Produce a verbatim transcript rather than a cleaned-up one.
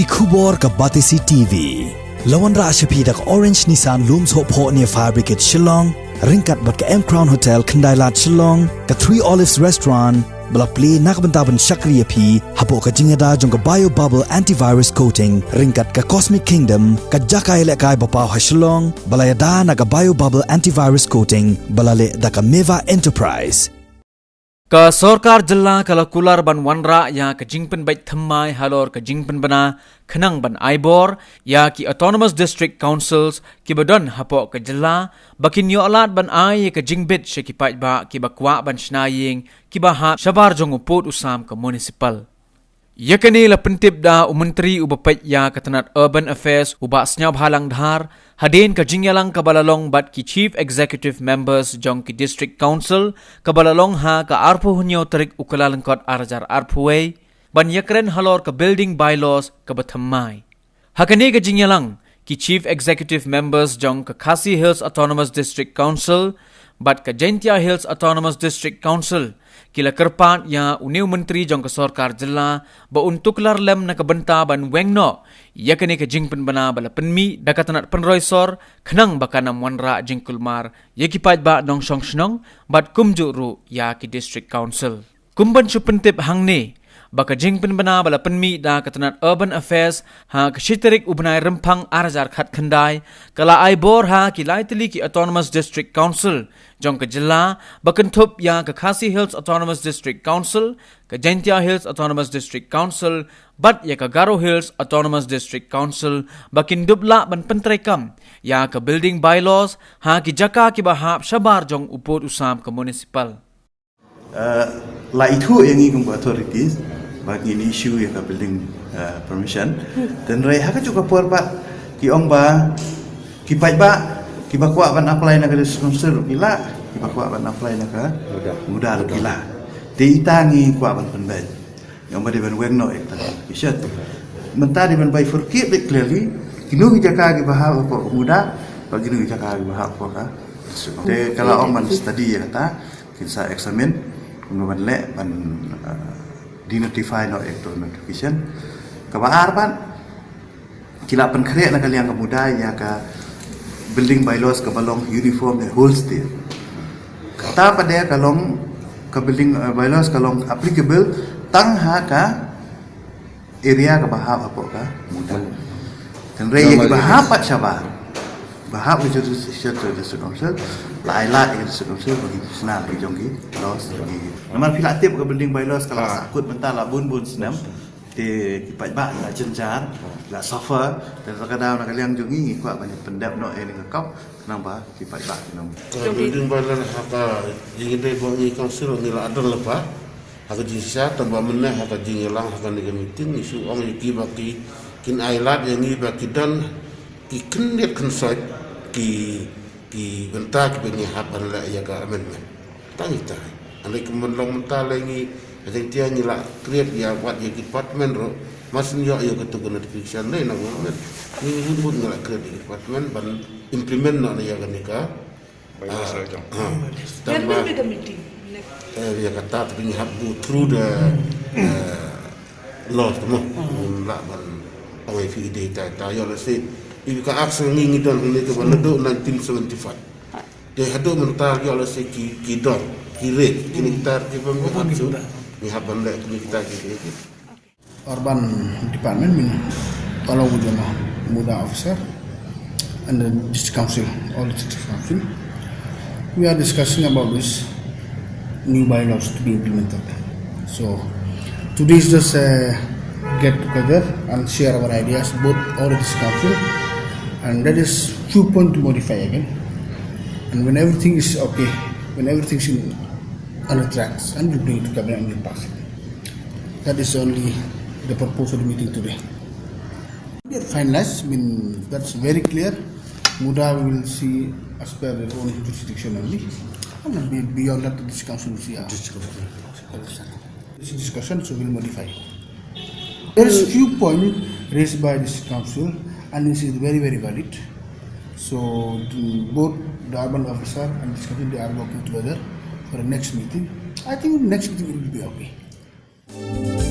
Ki khubor ka Batesi T V. La wanrah sha phi da ka Orange Nissan Lum Sohphoh near Fire Brigade Shillong, ryngkat bad ka M Crown Hotel Khyndailad Shillong, ka Three Olives Restaurant, ba la plie na ka bynta ban shakri ïa phi hapoh ka jingïada jong ka Bio Bubble Antivirus Coating, ryngkat ka Cosmic Kingdom, ka jaka ïalehkai ba paw ha Shillong, ba la ïada na ka Bio Bubble Antivirus Coating, ba la leh da ka Meva Enterprise. Ka sorkar jylla ka la kular ban wanrah ïa ka jingpynbeit thymmai halor ka jingpynbna khnang ban ai bor ïa ki Autonomous District Councils kiba don hapoh ka jylla, ba kin ïoh lad ban ai ïa ka jingbit sha ki paidbah kiba kwah ban shna ïing kiba hap shabar jong u pud u sam ka municipal. Ïa kane la pyntip da u Myntri uba peit ïa ka tnat Urban Affairs, u Bah Sniawbhalang Dhar, hadien ka jingïalang kaba la long bad ki Chief Executive Members jong ki District Council, kaba la long ha ka arphew hynñiew tarik u Kyllalyngkot ar hajar arphew wei, ban ïakren halor ka Building Bylaws kaba thymmai. Ha kane ka jingïalang, ki Chief Executive Members jong ka Khasi Hills Autonomous District Council bad ka Jaintia Hills Autonomous District Council ki la kyrpad ïa une u Myntri jong ka sorkar jylla ba un tuklar lem na ka bynta ban weng noh ïa kane ka jingpynbna ba la pynmih da ka tnat pynroi sor, khnang ba kan ym wanrah jingkulmar ïa ki paidbah nongshong shnong bad kumjuh ruh ïa ki District Council. Kum ban shu pyntip hangne ba ka jingpynbna ba la pynmih da ka tnat Urban Affairs ha ka shi tarik u bnai Rymphang ar hajar khatkhyndai, ka la ai bor ha ki lai tylli ki Autonomous District Council jong ka jylla, ba kynthup ïa ka Khasi Hills Autonomous District Council, ka Jaintia Hills Autonomous District Council bad ïa ka Garo Hills Autonomous District Council, ba kin dup lah ban pyntreikam ïa ka Building Bylaws ha ki jaka kiba hap shabar jong u pud u sam ka municipal. Uh, la ithuh ïa ngi kum ka authorities ba ngin issue ïa ka building, uh, permission. Hynrei ha kajuh ka por pat ki ong ba ki paidbah kiba kwah ban apply na ka District Council ruh ki lah, kiba kwah ban apply na ka MUDA ruh ki lah. Te ita ngi kwah ban pynbeit. Ïa, ong ba dei ban weng noh ïa ka application. Mynta dei ban bifurcate bit clearly, kino ki jaka kiba hap hapoh ka MUDA bad kino ki jaka kiba hap hapoh ka. Te ka la ong ban study ïa kata, kin sa examine, kumno ban leh ban, uh, denotify noh ïa ka notification. Kaba ar pat, ki la pynkhreh na ka liang ka MUDA ïa ka building bylaws kaba long uniform the whole state. Kata pat de ka long, ka building, uh, bylaws ka long applicable tang ha ka area kaba hap hapoh ka MUDA. Hynrei ïa kiba hap pat shabar, ba hap ka jurisdiction jong ka District Council, la ai lad ïa ka District Council ba ki shna la ki jong ki laws, ki. Namar phi la tip ka building bylaws ka la sahkut mynta la bun bun snem. Te ki paidbah la jynjar, la suffer, te ka daw na ka liang jong ngi ngi kwah ban pyndep noh ïa kane ka kop, khnang ba ki paidbah kin ym. Ka building bylaw ha ka jingïadei bad ngi council ngi la don lypa ha ka jingshisha, tang ba mynne ha ka jingïalang ha kane ka meeting ngi shu ong ïa ki ba ki kin ai lad ïa ngi ba ki don ki khyndiat khynsoit ki, ki bynta kiba ngi hap ban leh ïa ka amendment. Tang ita. Hynrei kumba long mynta lei ngi, ha Jaintia ngi la create ïa wat ïa ki department ruh, mar shu ïoh ïa katu ka notification lei na government. Ngi hun hun ngi la create ïa ki department ban implement noh ïa kane ka. When will be the meeting? Eh, ïa kata te ngi hap go through the, eh, law tu mo. Ngim lah ban ong ïa phi ïa dei ta, ta ïoh lehse. Ïa ka act ngi ngi don hangne te ba naduh nineteen seventy-five. Te haduh mynta ïoh lehse ki, ki don, ki rit, kine kita ki pynbeit hap shu, ngi hap ban leh kine kita ki, ki, ki. Urban Department mean along with the MUDA officer and the district council, all the district council. We are discussing about this new bylaws to be implemented. So today is just a get together and share our ideas, both all the district council, and that is few point to modify again. And when everything is okay, when everything is in, under tracks, and we bring it to cabinet and we pass it. That is only the purpose of the meeting today. We are finalized, I mean, that's very clear. MUDA will see as per their own jurisdiction only. And be-, beyond that, the district council will see our jurisdiction. This is discussion, so we'll modify. There is few point raised by this council, and this is very, very valid. So the, both the urban officer and this council, they are working together for the next meeting. I think next meeting will be okay.